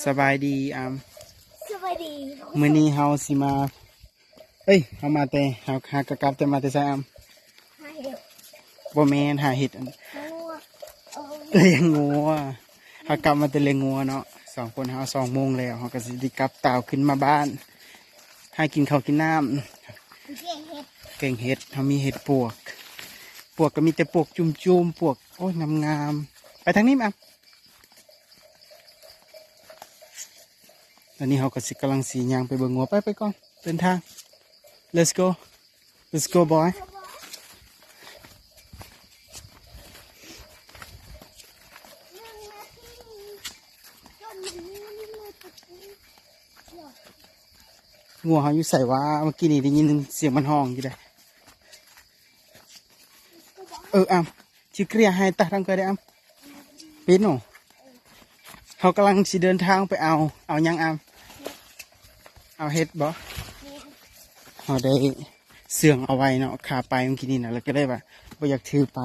ສະບາຍດີອຳ. ສະບາຍດີ. ມື້ນີ້ເຮົາຊິມາ ເອີຍ ເຮົາມາແຕ່ ເຮົາຫາກະກັບແຕ່ ມາແຕ່ໃສອຳ? ຫາເຫັດ. ບໍ່ແມ່ນ ຫາເຫັດອັນ ຫາງົວ. ໂອ້ຍ ລ້ຽງງົວ. ເຮົາກັບມາແຕ່ລ້ຽງງົວເນາະ. ສອງຄົນເຮົາ ສອງໂມງແລ້ວ ເຮົາກະຊິໄດ້ກັບຕາວຂຶ້ນມາບ້ານ ຫາກິນເຂົ້າກິນນ້ຳ. ແກງເຫັດ ແກງເຫັດ. ເຮົາມີເຫັດປວກ ປວກກະມີແຕ່ປວກຈຸ້ມໆ ປວກ ໂອ້ຍ ງາມໆ. ໄປທາງນີ້ອຳ. ຕອນນີ້ເຮົາກະຊິກຳລັງຊິຍ່າງໄປເບິ່ງງົວ. ໄປ ໄປກ່ອນ ເດີນທາງ. Let's go. Let's go boy. ງົວເຮົາຢູ່ໃສຫວາ? ເມື່ອກີ້ນີ້ໄດ້ຍິນສຽງມັນຮ້ອງຢູ່ເດ້. ເອີ ອຳ ຊິເກລຍໃຫ້ຕາທາງເກີດໄດ້ອຳ. ເປັນໂນ. ເຮົາກຳລັງຊິເດີນທາງໄປເອົາ ເອົາຫຍັງອຳ? ເອົາເຫັດບໍ? ເຮົາໄດ້ເຊື່ອງເອົາໄວ້ເນາະ ຂາໄປເມື່ອກີ້ນີ້ນະ ແລ້ວກະເລີຍວ່າບໍ່ຢາກຖືໄປ.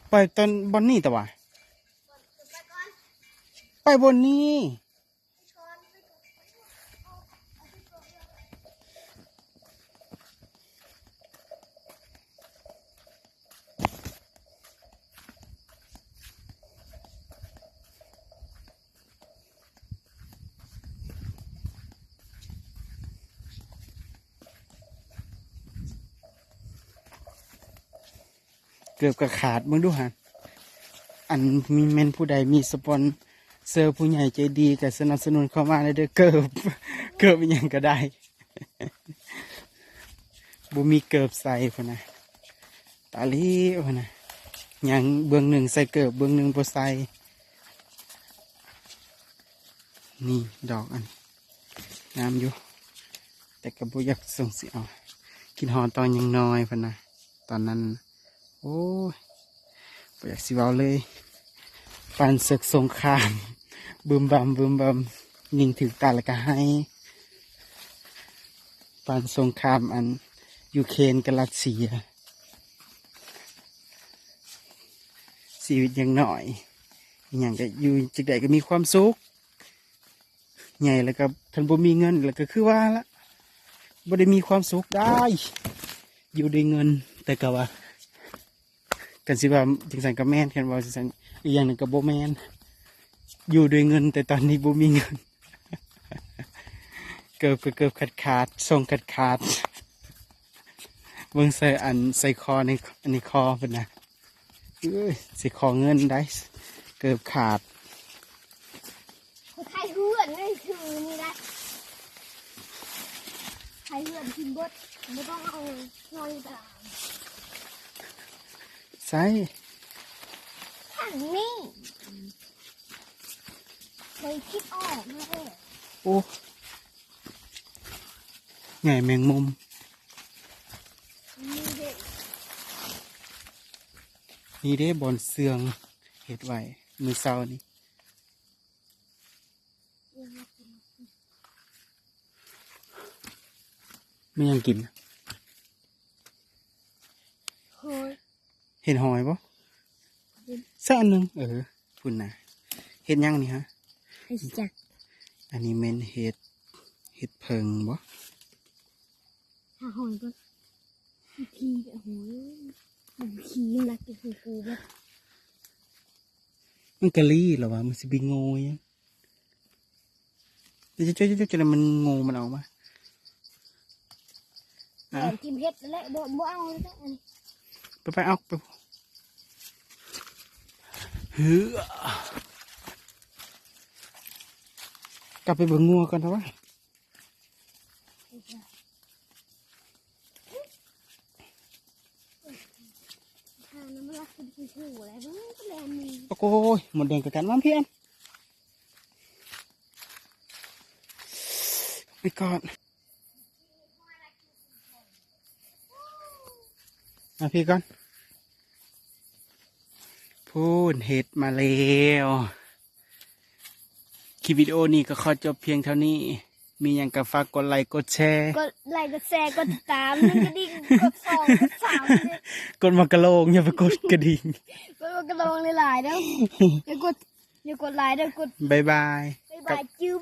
ໄປຕອນບ່ອນນີ້ຕະຫວາ? ໄປບ່ອນນີ້. ເກີບກະຂາດ ເບິ່ງດູຫັ້ນ. ອັນມີແມ່ນຜູ້ໃດມີສະປອນເຊີ ຜູ້ໃຫຍ່ໃຈດີກະສະໜັບສະໜູນເຂົ້າມາແດ່ເດີ. ເກີບ ເກີບອີ່ຫຍັງກະໄດ້ ບໍ່ມີເກີບໃສ່ພຸ້ນນະ. ຕາລີ້ພຸ້ນນະ ຫຍັງເບື້ອງໜຶ່ງໃສ່ເກີບ ເບື້ອງໜຶ່ງບໍ່ໃສ່. ນີ້ດອກອັນ ງາມຢູ່ ແຕ່ກະບໍ່ຢາກສົ່ງຊິເອົາ. ຄິດຮອດຕອນຍັງນ້ອຍພຸ້ນນະ ຕອນນັ້ນ ໂອ້ຍ ບໍ່ຢາກຊິເວົ້າເລີຍ. ປານເສິກສົງຄາມ ບຶມບຳບຶມບຳ ຍິງຖືກຕາແລ້ວກະໄຫ້. ປານສົງຄາມອັນຢູເຄຣນກັບຣັດເຊຍ. ຊີວິດຍັງນ້ອຍ ອີ່ຫຍັງກະຢູ່ ຈັ່ງໃດກະມີຄວາມສຸກ. ໃຫຍ່ແລ້ວກະ ຄັນບໍ່ມີເງິນແລ້ວກະຄືວ່າລະ ບໍ່ໄດ້ມີຄວາມສຸກໄດ້ ຢູ່ດ້ວຍເງິນ. ແຕ່ກະວ່າ ຄັນຊິວ່າຈັ່ງຊັ້ນກະແມ່ນ ຄັນເວົ້າຈັ່ງຊັ້ນ ອີກຢ່າງໜຶ່ງກະບໍ່ແມ່ນ ຢູ່ດ້ວຍເງິນ ແຕ່ຕອນນີ້ບໍ່ມີເງິນ. ເກີບກະເກີບຂາດໆ ສົ່ງຂາດໆ. ເບິ່ງໃສ່ອັນ ໃສ່ຄໍໃນ ອັນນີ້ຄໍເພິ່ນນະ. ເອີຍ ຊິຂໍເງິນໄດ໋ ເກີບຂາດ. ໄທເຮືອນນີ້ຄືນີ້ລະ ໄທເຮືອນກິນເບິດ ບໍ່ຕ້ອງເອົານອນຕະຫຼາດ. ໃສ່ຖັງນີ້ ເຄີຍຄິດອອກແລ້ວ. ໂອ້ ໃຫຍ່ແມງມຸມ. ນີ້ເດ້ ນີ້ເດ້ບ່ອນເຊື່ອງເຮັດໄວ້ມື້ເຊົ້ານີ້. ແມ່ນຫຍັງກິນ? ຫອຍ. ເຫັນຫອຍບໍ່? ເຫັນ. ໃສ່ອັນໜຶ່ງ. ເອີ ພຸ້ນນະ. ເຫັດຫຍັງນີ້ຮະ? ເຫັດຈັກ. ອັນນີ້ແມ່ນເຫັດ ເຫັດເຜິ້ງບໍ່? ຫາຫອຍກ່ອນ. ຂີ້ ໂອ້ໂຫ ຂີ້ມັນລັກກິນຂອງກູເບິດ. ມັນກະລີ້ລະຫວາ ມັນຊິໄປໂງ່ຫຍັງ? ເຈົ້າ ເຈົ້າ ເຈົ້າ ເຈົ້າ ມັນໂງ່ມັນອອກມາ. ແມ່ນ ອ່ະ ຖິ້ມເຫັດແລ້ວ ບໍ່ ບໍ່ເອົາແລ້ວ ອັນນີ້ ໄປ ໄປເອົາໄປ. ເຮີ ກັບໄປເບິ່ງງົວກ່ອນເຖາະວະ. ໂອ້ຍ ມົດແດງກັດກັນ ມາພີ່ອັນ ໄປກ່ອນ ມາພີ່ກ່ອນ. ພຸ້ນ ເຫັດມາແລ້ວ. ຄລິບວິດີໂອນີ້ກໍຂໍຈົບພຽງເທົ່ານີ້. ມີຫຍັງກໍຝາກກົດໄລກົດແຊ ກົດໄລກົດແຊ ກົດຕິດຕາມ ກົດກະດິ່ງ ກົດສອງ ກົດສາມ ກົດໝາກກະໂລງ ຢ່າໄປກົດກະດິ່ງ ກົດໝາກກະໂລງຫຼາຍໆເດີ້ ຢ່າກົດ ຢ່າກົດໄລເດີ ກົດ ບາຍບາຍ ບາຍບາຍ ຈື່